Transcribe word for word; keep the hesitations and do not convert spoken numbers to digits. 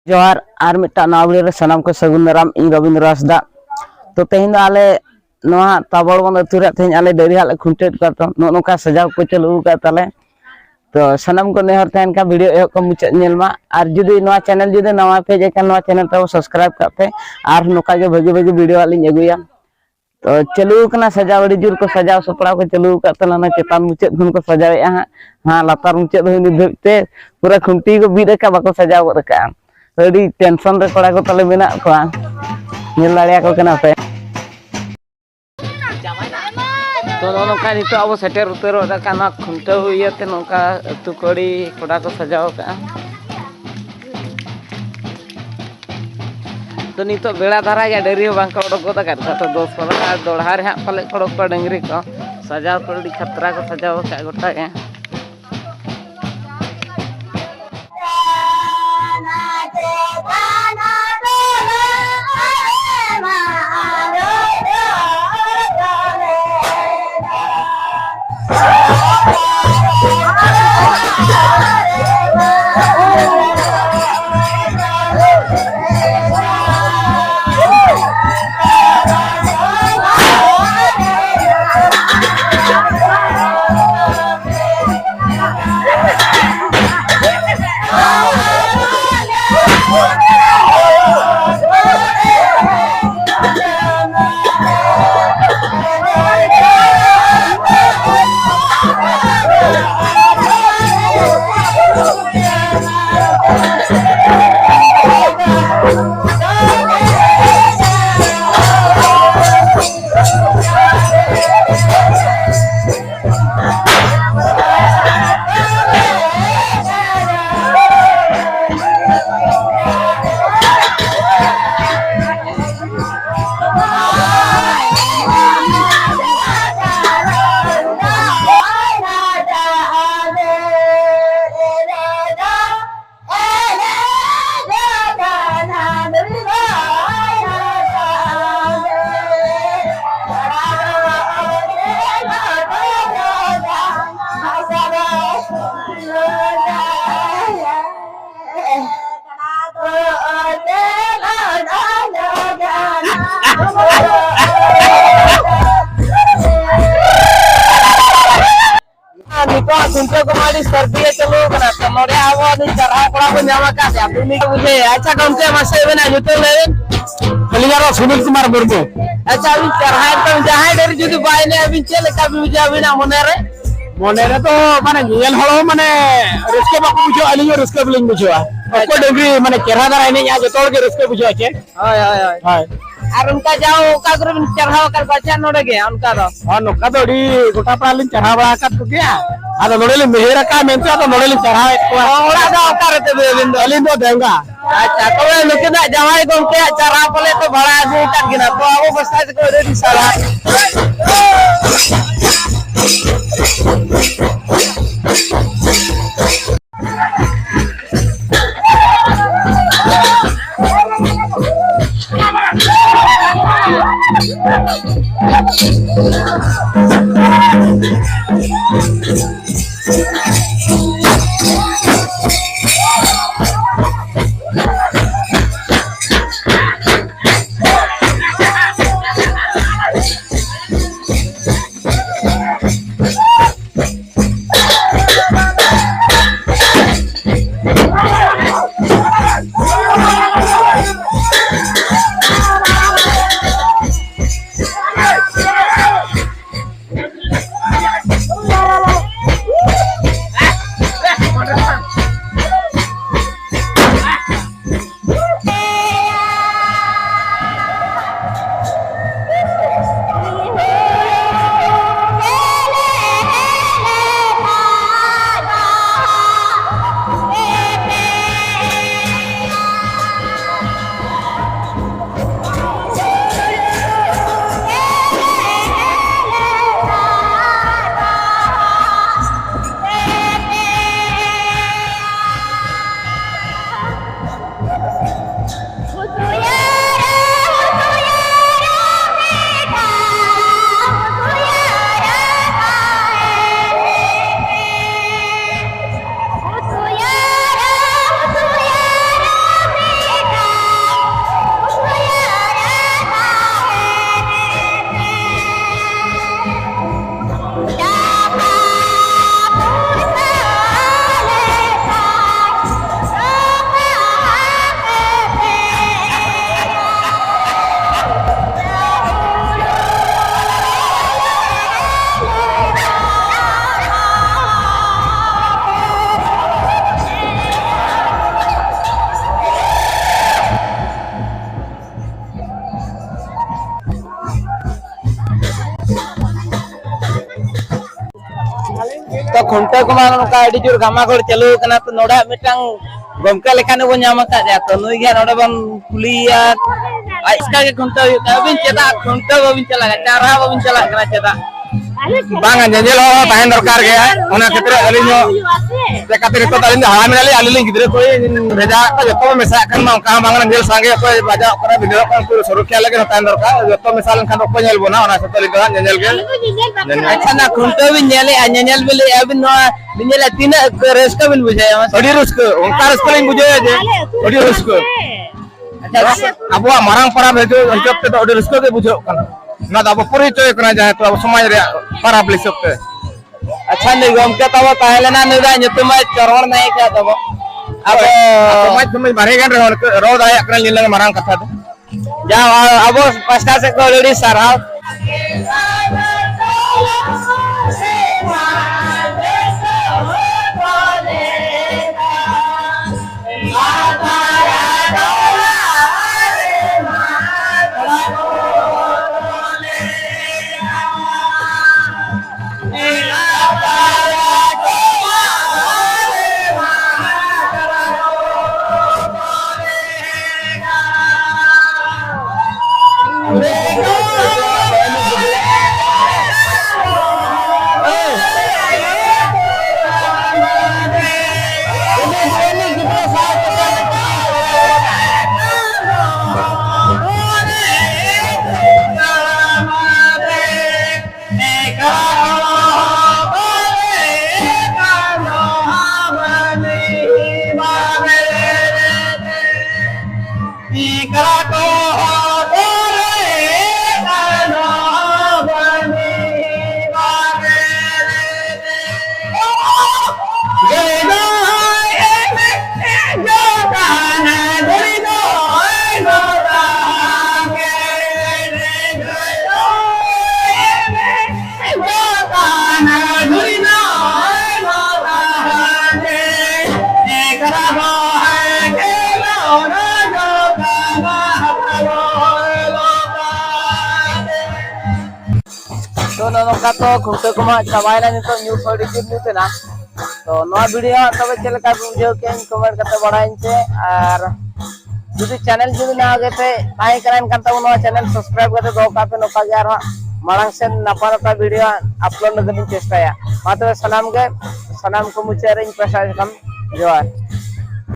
ᱡᱚᱦᱟᱨ, ᱟᱨ ᱢᱤᱫᱴᱟᱝ ᱱᱟᱣᱟ ᱵᱷᱤᱰᱤᱭᱳ ᱨᱮ ᱥᱟᱱᱟᱢ ᱠᱚ ᱥᱟᱹᱜᱩᱱ ᱫᱟᱨᱟᱢ᱾ ᱤᱧ ᱨᱚᱵᱤᱱᱫᱨᱚ ᱦᱟᱸᱥᱫᱟ᱾ ᱛᱚ, ᱛᱮᱦᱮᱧ ᱫᱚ ᱟᱞᱮ ᱱᱚᱣᱟ ᱛᱟᱵᱚᱲᱵᱚᱱᱫ ᱟᱹᱛᱩ ᱨᱮ ᱛᱮᱦᱮᱧ ᱟᱞᱮ ᱰᱟᱹᱝᱨᱤ ᱦᱟᱸᱜ ᱞᱮ ᱠᱷᱩᱱᱴᱟᱹᱣᱮᱫ ᱠᱚᱣᱟ᱾ ᱛᱚ, ᱱᱚᱜᱼᱚ ᱱᱚᱝᱠᱟ ᱥᱟᱡᱟᱣ ᱠᱚ ᱪᱟᱹᱞᱩ ᱟᱠᱟᱫ ᱛᱟᱞᱮ᱾ ᱛᱚ, ᱥᱟᱱᱟᱢ ᱠᱚ ᱱᱮᱦᱚᱨ ᱛᱟᱦᱮᱱ ᱠᱷᱟᱱ ᱵᱷᱤᱰᱤᱭᱳ ᱮᱦᱚᱵ ᱠᱷᱚᱱ ᱢᱩᱪᱟᱹᱫ ᱧᱮᱞ ᱢᱟ᱾ ᱟᱨ ᱡᱩᱫᱤ ᱱᱚᱣᱟ ᱪᱮᱱᱮᱞ ᱡᱩᱫᱤ ᱱᱟᱣᱟ ᱯᱮ ᱦᱮᱡ ᱟᱠᱟᱱ, ᱱᱚᱣᱟ ᱪᱮᱱᱮᱞ ᱛᱟᱵᱚ ᱥᱟᱵᱥᱠᱨᱟᱭᱤᱵ ᱠᱟᱜ ᱯᱮ᱾ ᱟᱨ ᱱᱚᱝᱠᱟ ᱜᱮ ᱵᱷᱟᱹᱜᱤ ᱵᱷᱟᱹᱜᱤ ᱵᱷᱤᱰᱤᱭᱳ ᱦᱟᱸᱜ ᱞᱤᱧ ᱟᱹᱜᱩᱭᱟ᱾ ᱛᱚ, ᱪᱟᱹᱞᱩ ᱟᱠᱟᱱᱟ ᱥᱟᱡᱟᱣ, ᱟᱹᱰᱤ ᱡᱳᱨ ᱠᱚ ᱥᱟᱡᱟᱣ ᱥᱟᱯᱲᱟᱣ ᱠᱚ ᱪᱟᱹᱞᱩ ᱟᱠᱟᱫ ᱛᱟᱦᱮᱱᱟ᱾ ᱚᱱᱟ ᱪᱮᱛᱟᱱ ᱢᱩᱪᱟᱹᱫ ᱠᱷᱚᱱ ᱠᱚ ᱥᱟᱡᱟᱣᱮᱫᱼᱟ ᱦᱟᱸᱜ᱾ ᱦᱮᱸ, ᱞᱟᱛᱟᱨ ᱢᱩᱪᱟᱹᱫ ᱫᱷᱟᱹᱵᱤᱡ ᱱᱤᱛ ᱫᱷᱟᱹᱵᱤᱡ ᱛᱮ ᱯᱩᱨᱟᱹ ᱠᱷᱩᱱᱴᱤ ᱠᱚ ᱵᱤᱫ ᱟᱠᱟᱫ, ᱵᱟᱠᱚ ᱥᱟᱡᱟᱣ ᱜᱚᱫ ᱟᱠᱟᱫᱼᱟ᱾ ᱛᱚ, ᱟᱹᱰᱤ ᱴᱮᱱᱥᱚᱱ ᱨᱮ ᱠᱚᱲᱟ ᱠᱚ ᱛᱟᱞᱮ ᱢᱮᱱᱟᱜ ᱠᱚᱣᱟ, ᱧᱮᱞ ᱫᱟᱲᱮᱭᱟᱠᱚ ᱠᱟᱱᱟ ᱯᱮ᱾ ᱛᱚ, ᱱᱚᱜᱼᱚ ᱱᱚᱝᱠᱟ ᱱᱤᱛᱚᱜ ᱟᱵᱚ ᱥᱮᱴᱮᱨ ᱩᱛᱟᱹᱨᱚᱜ ᱠᱟᱱᱟ ᱠᱷᱩᱱᱴᱟᱹᱣ ᱤᱭᱟᱹᱛᱮ, ᱱᱚᱝᱠᱟ ᱟᱹᱛᱩ ᱠᱩᱲᱤ ᱠᱚᱲᱟ ᱠᱚ ᱥᱟᱡᱟᱣ ᱟᱠᱟᱫᱼᱟ᱾ ᱛᱚ, ᱱᱤᱛᱚᱜ ᱵᱮᱲᱟ ᱫᱷᱟᱨᱟ ᱜᱮ, ᱰᱟᱹᱝᱨᱤ ᱦᱚᱸ ᱵᱟᱝ ᱠᱚ ᱚᱰᱚᱠ ᱜᱚᱫ ᱟᱠᱟᱫ ᱠᱚᱣᱟ᱾ ᱛᱚ, ᱫᱚᱥ ᱯᱚᱱᱨᱚ ᱟᱨ ᱫᱚᱲᱦᱟ ᱨᱮ ᱦᱟᱸᱜ ᱯᱟᱞᱮᱫ ᱠᱚ ᱚᱰᱚᱠ ᱠᱚᱣᱟ ᱰᱟᱹᱝᱨᱤ ᱠᱚ᱾ ᱥᱟᱡᱟᱣ ᱠᱚ ᱟᱹᱰᱤ ᱠᱷᱟᱛᱨᱟ ᱠᱚ ᱥᱟᱡᱟᱣ ᱟᱠᱟᱫ ᱜᱚᱴᱟ ᱜᱮ᱾ ᱱᱤᱛᱚᱜ ᱠᱷᱩᱱᱴᱟᱹᱣ ᱠᱚᱢᱟ ᱟᱹᱰᱤ ᱥᱟᱹᱨᱫᱤ ᱜᱮ ᱪᱟᱹᱞᱩ ᱟᱠᱟᱱᱟ᱾ ᱛᱚ, ᱱᱚᱰᱮ ᱟᱵᱚ ᱩᱱᱤ ᱪᱟᱨᱦᱟᱣ ᱠᱚᱲᱟ ᱵᱚᱱ ᱧᱟᱢ ᱟᱠᱟᱫᱮᱭᱟ, ᱩᱱᱤ ᱜᱮ ᱵᱩᱡᱷᱟᱹᱣ᱾ ᱟᱪᱪᱷᱟ ᱜᱚᱢᱠᱮ, ᱢᱟᱥᱮ ᱟᱵᱮᱱᱟᱜ ᱧᱩᱛᱩᱢ ᱞᱟᱹᱭ ᱵᱮᱱ᱾ ᱟᱹᱞᱤᱧᱟᱜ ᱫᱚ ᱥᱩᱱᱤᱞ ᱠᱩᱢᱟᱨ ᱢᱩᱨᱢᱩ᱾ ᱟᱪᱪᱷᱟ, ᱟᱹᱵᱤᱱ ᱪᱟᱨᱦᱟᱣ ᱮᱱ ᱠᱷᱟᱱ ᱡᱟᱦᱟᱸᱭ ᱰᱷᱮᱨ ᱡᱩᱫᱤ ᱵᱟᱭ ᱮᱱᱮᱡ, ᱟᱹᱵᱤᱱ ᱪᱮᱫ ᱞᱮᱠᱟ ᱵᱤᱱ ᱵᱩᱡᱷᱟᱹᱣᱟ ᱟᱹᱵᱤᱱᱟᱜ ᱢᱚᱱᱮ ᱨᱮ? ᱢᱚᱱᱮ ᱨᱮᱫᱚ ᱢᱟᱱᱮ ᱧᱮᱧᱮᱞ ᱦᱚᱲ ᱦᱚᱸ ᱢᱟᱱᱮ ᱨᱟᱹᱥᱠᱟᱹ ᱵᱟᱠᱚ ᱵᱩᱡᱷᱟᱹᱣᱟ, ᱟᱹᱞᱤᱧ ᱦᱚᱸ ᱨᱟᱹᱥᱠᱟᱹ ᱵᱟᱹᱞᱤᱧ ᱵᱩᱡᱷᱟᱹᱣᱟ᱾ ᱚᱠᱚᱭ ᱟᱪᱪᱷᱟ᱾ ᱰᱟᱹᱝᱨᱤ ᱢᱟᱱᱮ ᱪᱮᱦᱨᱟ ᱫᱷᱟᱨᱟ ᱮᱱᱮᱡᱼᱟ, ᱡᱚᱛᱚ ᱦᱚᱲ ᱜᱮ ᱨᱟᱹᱥᱠᱟᱹ ᱵᱩᱡᱷᱟᱹᱣᱟ ᱪᱮ᱾ ᱦᱳᱭ, ᱦᱳᱭ, ᱦᱳᱭ᱾ ᱦᱳᱭ᱾ ᱟᱨ ᱚᱱᱠᱟ ᱡᱟᱣ ᱚᱠᱟ ᱠᱚᱨᱮ ᱵᱤᱱ ᱪᱟᱨᱦᱟᱣ ᱟᱠᱟᱫ ᱠᱚᱣᱟ ᱪᱮ ᱱᱚᱰᱮ ᱜᱮ ᱚᱱᱠᱟ ᱫᱚ? ᱦᱚᱸ, ᱱᱚᱝᱠᱟ ᱫᱚ ᱟᱹᱰᱤ ᱜᱚᱴᱟ ᱯᱟᱲᱟ ᱞᱤᱧ ᱪᱟᱨᱦᱟᱣ ᱵᱟᱲᱟ ᱟᱠᱟᱫ ᱠᱚᱜᱮᱭᱟ᱾ ᱟᱫᱚ ᱱᱚᱰᱮ ᱞᱤᱧ ᱱᱟᱹᱦᱟᱹᱨ ᱟᱠᱟᱫᱼᱟ ᱢᱮᱱᱛᱮ ᱟᱫᱚ ᱱᱚᱰᱮ ᱞᱤᱧ ᱪᱟᱨᱦᱟᱣᱮᱫ ᱠᱚᱣᱟ᱾ ᱚ, ᱚᱲᱟᱜ ᱫᱚ ᱚᱠᱟ ᱨᱮ ᱛᱟᱵᱮ ᱟᱹᱵᱤᱱ ᱫᱚ? ᱟᱹᱞᱤᱧ ᱫᱚ ᱰᱮᱝᱜᱟ᱾ ᱟᱪᱪᱷᱟ, ᱛᱚᱵᱮ ᱱᱩᱠᱤᱱᱟᱜ ᱡᱟᱶᱟᱭ ᱜᱚᱢᱠᱮᱭᱟᱜ ᱪᱟᱨᱦᱟᱣ ᱯᱟᱞᱮ ᱠᱚ ᱵᱷᱟᱲᱟ ᱟᱹᱜᱩ ᱟᱠᱟᱫ ᱠᱤᱱᱟ, ᱛᱚ ᱟᱵᱚ ᱯᱟᱥᱴᱟ ᱥᱮᱫ ᱠᱷᱚᱱ ᱟᱹᱰᱤ ᱟᱹᱰᱤ ᱥᱟᱨᱦᱟᱣ᱾ ᱠᱷᱩᱱᱴᱟᱹᱣ ᱠᱚᱢᱟ ᱱᱚᱝᱠᱟ ᱟᱹᱰᱤ ᱡᱳᱨ ᱜᱷᱟᱢᱟᱜᱷᱳᱲ ᱪᱟᱹᱞᱩ ᱟᱠᱟᱱᱟ, ᱛᱚ ᱱᱚᱰᱮ ᱦᱟᱸᱜ ᱢᱤᱫᱴᱟᱝ ᱜᱚᱢᱠᱮ ᱞᱮᱠᱟᱱ ᱵᱚᱱ ᱧᱟᱢ ᱟᱠᱟᱫᱮᱭᱟ, ᱛᱚ ᱱᱩᱭ ᱜᱮ ᱦᱟᱸᱜ ᱱᱚᱰᱮ ᱵᱚᱱ ᱠᱩᱞᱤᱭᱮᱭᱟ᱾ ᱟᱡ ᱮᱥᱠᱟᱨ ᱜᱮ ᱠᱷᱩᱱᱴᱟᱹᱣ ᱦᱩᱭᱩᱜ ᱠᱟᱱᱟ, ᱟᱹᱵᱤᱱ ᱪᱮᱫᱟᱜ ᱠᱷᱩᱱᱴᱟᱹᱣ ᱵᱟᱵᱤᱱ ᱪᱟᱞᱟᱜ ᱠᱟᱱᱟ, ᱪᱟᱨᱦᱟᱣ ᱵᱟᱵᱤᱱ ᱪᱟᱞᱟᱜ ᱠᱟᱱᱟ ᱪᱮᱫᱟᱜ? ᱵᱟᱝᱟ, ᱧᱮᱧᱮᱞ ᱦᱚᱲ ᱦᱚᱸ ᱛᱟᱦᱮᱱ ᱫᱚᱨᱠᱟᱨ ᱜᱮ᱾ ᱚᱱᱟ ᱠᱷᱟᱹᱛᱤᱨ ᱟᱹᱞᱤᱧ ᱦᱚᱸ ᱪᱮᱠᱟᱛᱮ ᱱᱤᱛᱚᱜ ᱫᱚ ᱟᱹᱞᱤᱧ ᱫᱚ ᱦᱟᱲᱟᱢ ᱮᱱᱟᱞᱤᱧ, ᱟᱹᱞᱤᱧ ᱞᱤᱧ ᱜᱤᱫᱽᱨᱟᱹ ᱠᱚ ᱵᱷᱮᱡᱟ ᱟᱠᱟᱫ ᱠᱚᱣᱟ, ᱡᱚᱛᱚ ᱵᱚᱱ ᱢᱮᱥᱟᱜ ᱠᱟᱱ ᱢᱟ, ᱚᱱᱠᱟ ᱦᱚᱸ ᱵᱟᱝ ᱧᱮᱞ ᱥᱟᱸᱜᱮ ᱚᱠᱚᱭ ᱵᱟᱡᱟᱣ ᱠᱟᱱᱟ, ᱵᱷᱤᱸᱫᱟᱹᱲᱚᱜ ᱠᱟᱱᱟ, ᱩᱱᱠᱩ ᱥᱩᱨᱚᱠᱷᱟ ᱞᱟᱹᱜᱤᱫ ᱦᱚᱸ ᱛᱟᱦᱮᱱ ᱫᱚᱨᱠᱟᱨ᱾ ᱡᱚᱛᱚ ᱢᱮᱥᱟ ᱞᱮᱱᱠᱷᱟᱱ ᱫᱚ ᱚᱠᱚᱭ ᱧᱮᱞ ᱵᱚᱱᱟ, ᱚᱱᱟ ᱦᱤᱥᱟᱹᱵ ᱛᱮ ᱟᱹᱞᱤᱧ ᱫᱚ ᱦᱟᱸᱜ ᱧᱮᱧᱮᱞ ᱜᱮ᱾ ᱟᱪᱪᱷᱟ, ᱚᱱᱟ ᱠᱷᱩᱱᱴᱟᱹᱣ ᱵᱤᱱ ᱧᱮᱞᱮᱜᱼᱟ, ᱧᱮᱧᱮᱞ ᱵᱤᱱ ᱞᱟᱹᱭᱮᱜᱼᱟ, ᱟᱹᱵᱤᱱ ᱱᱚᱣᱟ ᱵᱤᱱ ᱧᱮᱞᱮᱫ ᱛᱤᱱᱟᱹᱜ ᱨᱟᱹᱥᱠᱟᱹ ᱵᱤᱱ ᱵᱩᱡᱷᱟᱹᱣᱟ? ᱟᱹᱰᱤ ᱨᱟᱹᱥᱠᱟᱹ, ᱚᱱᱠᱟ ᱨᱟᱹᱥᱠᱟᱹ ᱞᱤᱧ ᱵᱩᱡᱷᱟᱹᱣᱟ ᱡᱮ ᱟᱹᱰᱤ ᱨᱟᱹᱥᱠᱟᱹ᱾ ᱟᱪᱪᱷᱟ, ᱟᱵᱚᱣᱟᱜ ᱢᱟᱨᱟᱝ ᱯᱚᱨᱚᱵᱽ ᱦᱤᱡᱩᱜ ᱦᱤᱥᱟᱹᱵ ᱛᱮᱫᱚ ᱟᱹᱰᱤ ᱨᱟᱹᱥᱠᱟᱹ ᱜᱮ ᱵᱩᱡᱷᱟᱹᱜ ᱠᱟᱱᱟ᱾ ᱱᱚᱣᱟ ᱫᱚ ᱟᱵᱚ ᱯᱚᱨᱤᱪᱚᱭ ᱠᱟᱱᱟ, ᱡᱟᱦᱟᱸ ᱫᱚ ᱟᱵᱚ ᱥᱚᱢᱟᱡᱽ ᱨᱮᱭᱟᱜ ᱯᱚᱨᱚᱵᱽ ᱦᱤᱥᱟᱹᱵ ᱛᱮ᱾ ᱟᱪᱪᱷᱟ, ᱱᱩᱭ ᱜᱚᱢᱠᱮ ᱛᱟᱵᱚ ᱛᱟᱦᱮᱸ ᱞᱮᱱᱟ, ᱱᱩᱭ ᱫᱚ ᱧᱩᱛᱩᱢᱟᱱ ᱪᱚᱨᱚᱬ ᱱᱟᱭᱤᱠᱟ ᱛᱟᱵᱚ᱾ ᱟᱵᱚ ᱦᱳᱭ, ᱥᱚᱢᱟᱡᱽ ᱥᱚᱢᱟᱡᱽ ᱵᱟᱨᱦᱮ ᱜᱟᱱ ᱨᱮᱦᱚᱸ ᱱᱤᱛᱚᱜ ᱨᱚᱲ ᱫᱟᱲᱮᱭᱟᱜ ᱠᱟᱱᱟ, ᱱᱤᱭᱟᱹ ᱢᱟᱨᱟᱝ ᱠᱟᱛᱷᱟ ᱫᱚ᱾ ᱡᱟ, ᱟᱵᱚ ᱯᱟᱥᱴᱟ ᱥᱮᱫ ᱠᱷᱚᱱ ᱟᱹᱰᱤ ᱥᱟᱨᱦᱟᱣ᱾ ᱛᱚ ᱱᱚᱜᱼᱚ ᱱᱚᱝᱠᱟ ᱛᱚ ᱠᱷᱩᱱᱴᱟᱹᱣ ᱠᱚᱢᱟ ᱪᱟᱵᱟᱭᱮᱱᱟ, ᱱᱤᱛᱚᱜ ᱧᱩᱛ ᱦᱚᱸ ᱟᱹᱰᱤ ᱡᱳᱨ ᱧᱩᱛ ᱮᱱᱟ᱾ ᱛᱚ ᱱᱚᱣᱟ ᱵᱷᱤᱰᱤᱭᱳ ᱦᱟᱸᱜ ᱛᱚᱵᱮ ᱪᱮᱫ ᱞᱮᱠᱟ ᱯᱮ ᱵᱩᱡᱷᱟᱹᱣ ᱠᱮᱫᱼᱟ, ᱠᱚᱢᱮᱱᱴ ᱠᱟᱛᱮ ᱵᱟᱲᱟᱭᱟᱹᱧ ᱯᱮ᱾ ᱟᱨ ᱡᱩᱫᱤ ᱪᱮᱱᱮᱞ ᱡᱩᱫᱤ ᱱᱟᱣᱟ ᱜᱮᱯᱮ ᱛᱟᱦᱮᱸ ᱠᱟᱱᱟ, ᱮᱱᱠᱷᱟᱱ ᱛᱟᱵᱚ ᱱᱚᱣᱟ ᱪᱮᱱᱮᱞ ᱥᱟᱵᱥᱠᱨᱟᱭᱤᱵ ᱠᱟᱛᱮ ᱫᱚᱦᱚ ᱠᱟᱜ ᱯᱮ᱾ ᱱᱚᱝᱠᱟ ᱜᱮ ᱟᱨᱦᱚᱸ ᱢᱟᱲᱟᱝ ᱥᱮᱫ ᱱᱟᱯᱟᱭ ᱱᱟᱯᱟᱭ ᱵᱷᱤᱰᱤᱭᱳ ᱦᱟᱸᱜ ᱟᱯᱞᱳᱰ ᱞᱟᱹᱜᱤᱫ ᱤᱧ ᱪᱮᱥᱴᱟᱭᱟ᱾ ᱢᱟ ᱛᱚᱵᱮ ᱥᱟᱱᱟᱢ ᱜᱮ, ᱥᱟᱱᱟᱢ ᱠᱚ ᱢᱩᱪᱟᱹᱫ ᱨᱮ ᱤᱧ ᱯᱟᱥᱴᱟ ᱠᱷᱚᱱ ᱡᱚᱦᱟᱨ᱾